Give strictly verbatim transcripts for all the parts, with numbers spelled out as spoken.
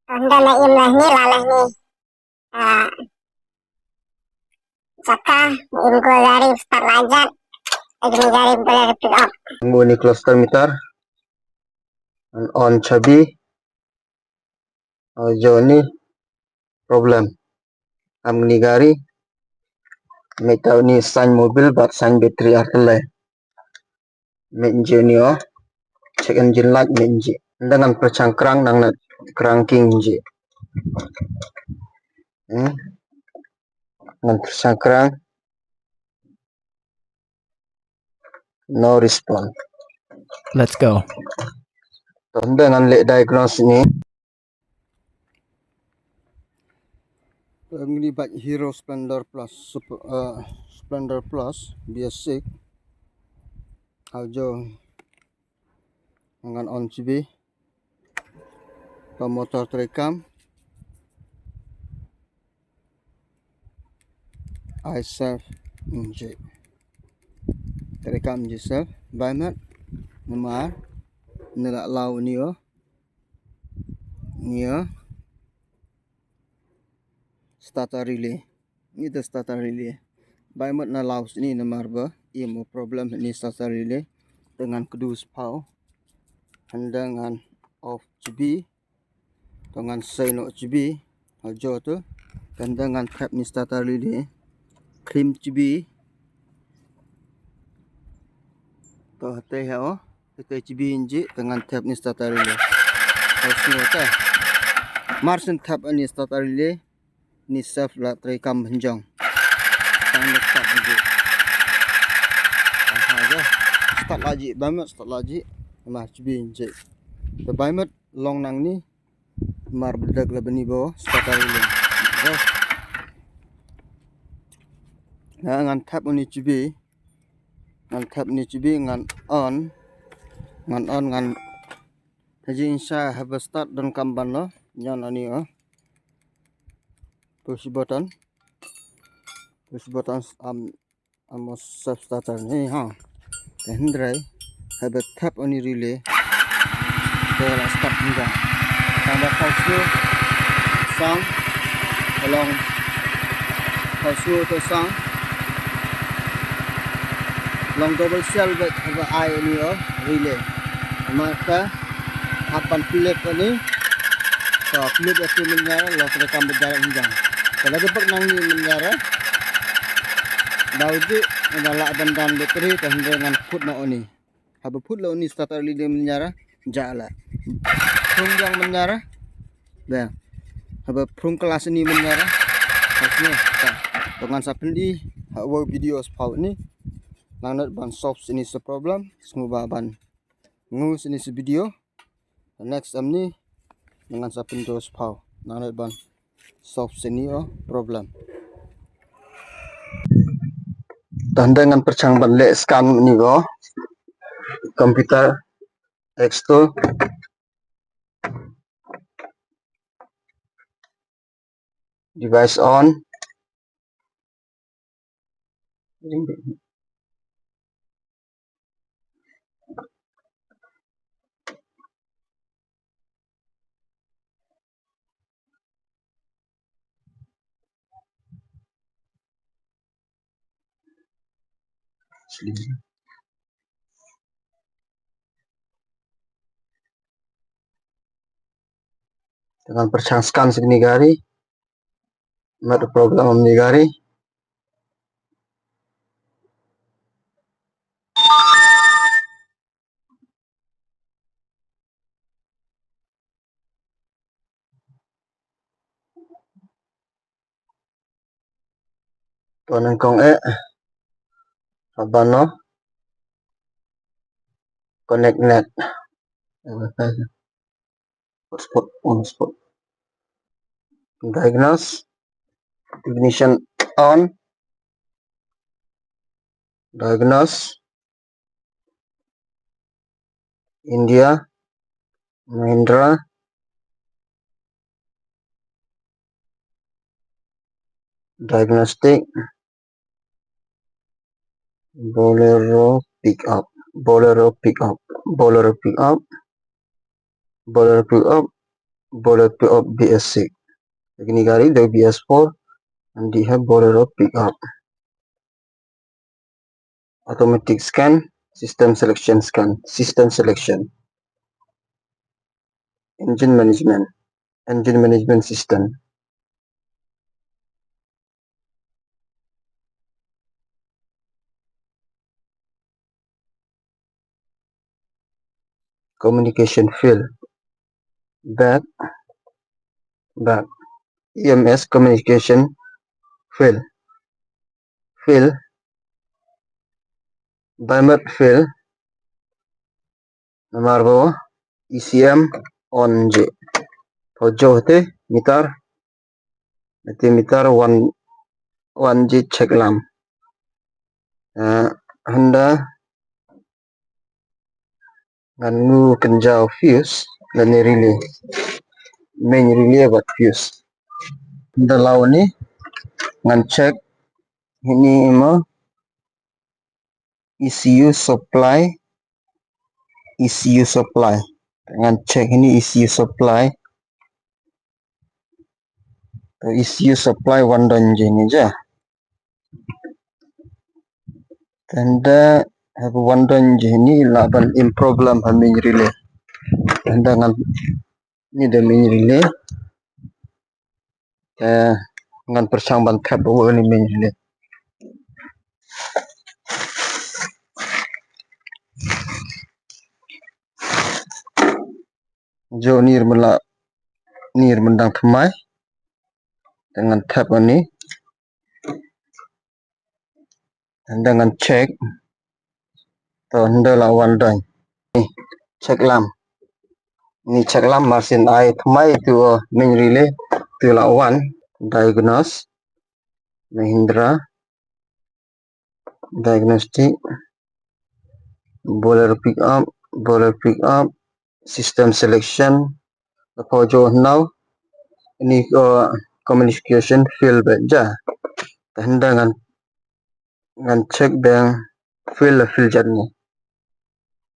Ynda la im la hni la la hni. Ah, jaka, im ko jari start la jat. Ek ni jari boleh pick up. Ngu ni cluster meter. An on chabi. Ah, jo ni problem. Am ni gari. Meta ni sign mobil bat sign battery artele. Menje ni o. Check engine light menje. Nda ngan perchang krang nang na krang king je. Hmm. Ngan perchang krang. No response. Let's go. Tonda ngan leh diagnose ni. Em, ngi bad Hero Splendor Plus, Sup-, eh, Splendor Plus, B S six. Ajo ngan on chibi. Pa motor treikam. I self nje. Treikam nje self. Bai mat. Namar. Nela lau ni o. Ni o. Starter relay. Ni te starter relay. Bai mat na lau sini namar ba. Im o problem ni starter relay. Te ngan kdu spau. Hynda ngan off chibi. To ngan sei noh chibi. Ajo to. Hynda ngan thep ni starter relay. Klim chibi. To hate ha o. Hate chibi nji. To ngan thep ni starter relay. To sini te. Mar syn thep ni starter relay. Ni self la treikam hynjong. Tang ni start nji. Aha ja. Start la ji. Bai mat start la ji. Mar chibi nji. To bai mat long nang ni. Mar bedak la bani bo starter relay. Ngan thep ni chibi. Ngan thep ni chibi ngan on. Ngan on ngan. Haji insha haba start don kam ban lo. Nyan ani o. Push button. Push button am Amo self starter ni ha. Te hynrei haba thep ani relay. Te la start ni ka. Tang ba falsu sang. Along falsu to sang. Long double shell ba haba ai ni o relay. Maka hap ban flip ani. To flip ati menyara lo treikam bejara hynjang. Kalau debak nang ni menyara. Dau ji, ynda lah ban dan battery, te hynrei ngan phut noh oni. Haba phut lah oni starter relay menyara, ja lah. Prung jong menyara. Ba. Haba prung kelas ni menyara. Pas ni, ta. To ngan sa pyni, ha wa video spau ni. Nang nat ban solve sini se problem, sngewbha ban. Ngu sini se video. Next am ni, ngan sa pyndos pau. Nang nat ban solve sini o problem. Tanda ngan perchang ban leh scan ni o. Computer X two. Device on. Te ngan pyrshang scan sha kane ka gari. Mat problem ha kane ka gari. To nyngkong eh. Haba no. Connect net. Hotspot, hotspot. Diagnose. Ignition on. Diagnose. India, Mahindra, diagnostic, Bolero pickup, Bolero pickup, Bolero pickup, Bolero pickup, Bolero pickup B S six. Kine ki gari da B S four, ngan dih ha Bolero pickup. Automatic scan, system selection scan, system selection. Engine management, engine management system. Communication fail. Back, back. E M S communication fail. Fail. Biomet fail. Namar ba E C M on je. Pau jo te meter. Te meter one, one je check lamp. Eh, hynda ngan ngu kynjaw fuse lane relay. Main relay bad fuse. Hynda la wan ni ngan check hini mo E C U supply, E C U supply. Ngan check hini E C U supply. To E C U supply wan don je ni ja. Tanda haba wan don je ni lah ban im problem ha main relay. Tanda ngan ni da main relay. Te ngan pyrshang ban thep ba wan ni main relay. Jo ni mynla ni myndang thymmai. Te ngan thep ani. Hynda ngan check. To hynda la wan don. Ni check lamp. Ni check lamp marsien ai thymmai tu, oh, main relay tu la wan. Diagnose. Mahindra. Diagnostic. Bolero pickup. Bolero pickup. System selection. Pau jo now. Ni, uh, communication fail bad ja. Hynda ngan ngan check bad fail la fail jat ni.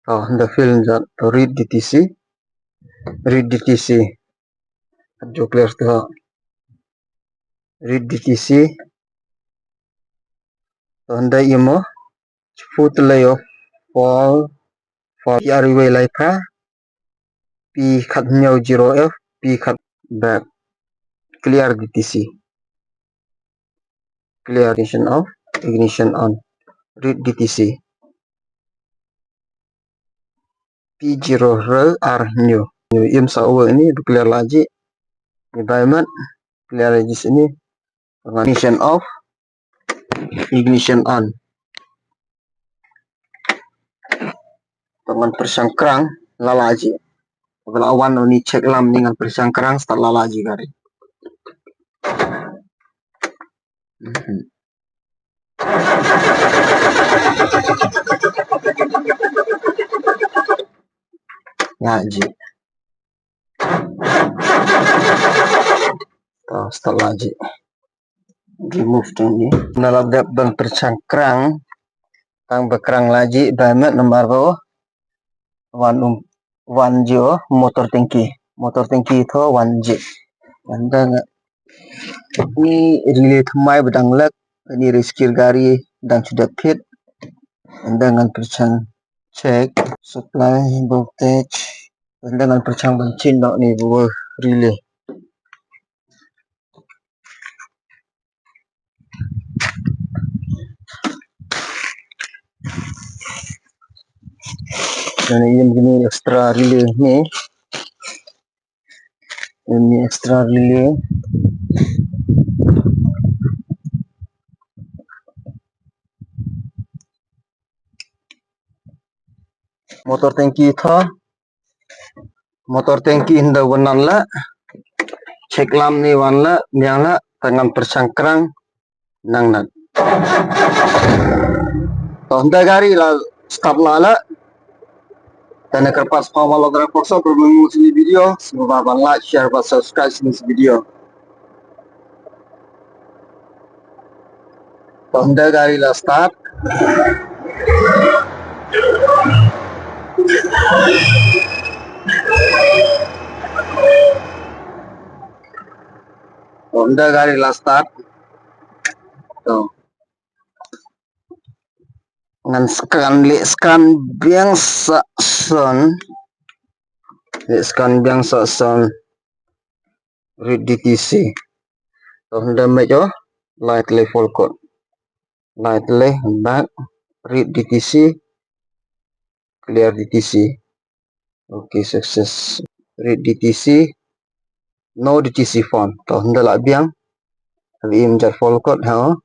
To hynda fail jat to read D T C. Read D T C. At jo clear to. Read D T C. To hynda imo. Chiput layoff fall fall yari wei lai pha. P khat hynñiew zero F, P khat back. Clear D T C. Clear ignition off, ignition on. Read D T C. P zero hynriew ar hynñiew. Im sa uwa ini ba clear la ji. Ni bai mat. Clear la ji sini. Ignition off. Ignition on. To ngan pyrshang krang la la ji. Ba la wan ni check lamp ni ngan pyrshang krang start la la ji gari. Mhm. La ji. To start la ji. Remove tang ni. Nalap dep ban pyrshang krang. Tang ba krang la ji bai mat namar ba wan um wan ji o motor tanki. Motor tanki to wan ji. Hynda nga ni relay thymmai ba dang lek ni rescue gari dang shu dep phit. Hynda ngan pyrshang check supply voltage. Hynda ngan pyrshang ban change noh ni ba relay. Ini extra relay ni. Ini extra relay. Motor tanki tha. Motor tanki hynda wan la. Check lamp ni wan la, niang la, tang ngan pyrshang krang nang nat. To hynda gari la start la la. Tang na kyrpad sngewbha lok rak pokso, berbunyi sini video, sngewbha ban like, share, ban subscribe sini video. To hynda gari la start. To, ynda ka ri la start. To. Ngan scan, leh scan biang sa son. Leh scan biang sa son. Read D T C. To, ynda mih, oh, lai tylli forward. Lai tylli, back, read D T C, clear D T C. Okay, success. Read D T C, no D T C found. To, ynda lah biang. Haba im jar forward, ha.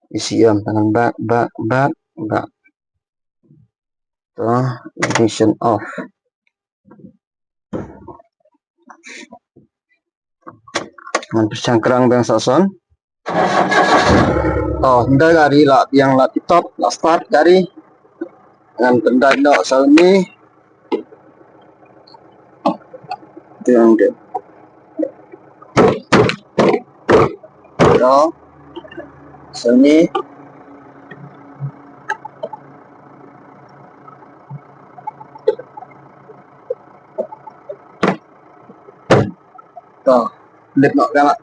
E C M, ngan back, back, back, back. To, ignition off. Ngan pyrshang krang biang sa son. To, ynda ka ri la biang, la tip top, la start ka ri. Ngan pyndait noh sa une. Biang deh. To, sa une. To, lip noh biang lah.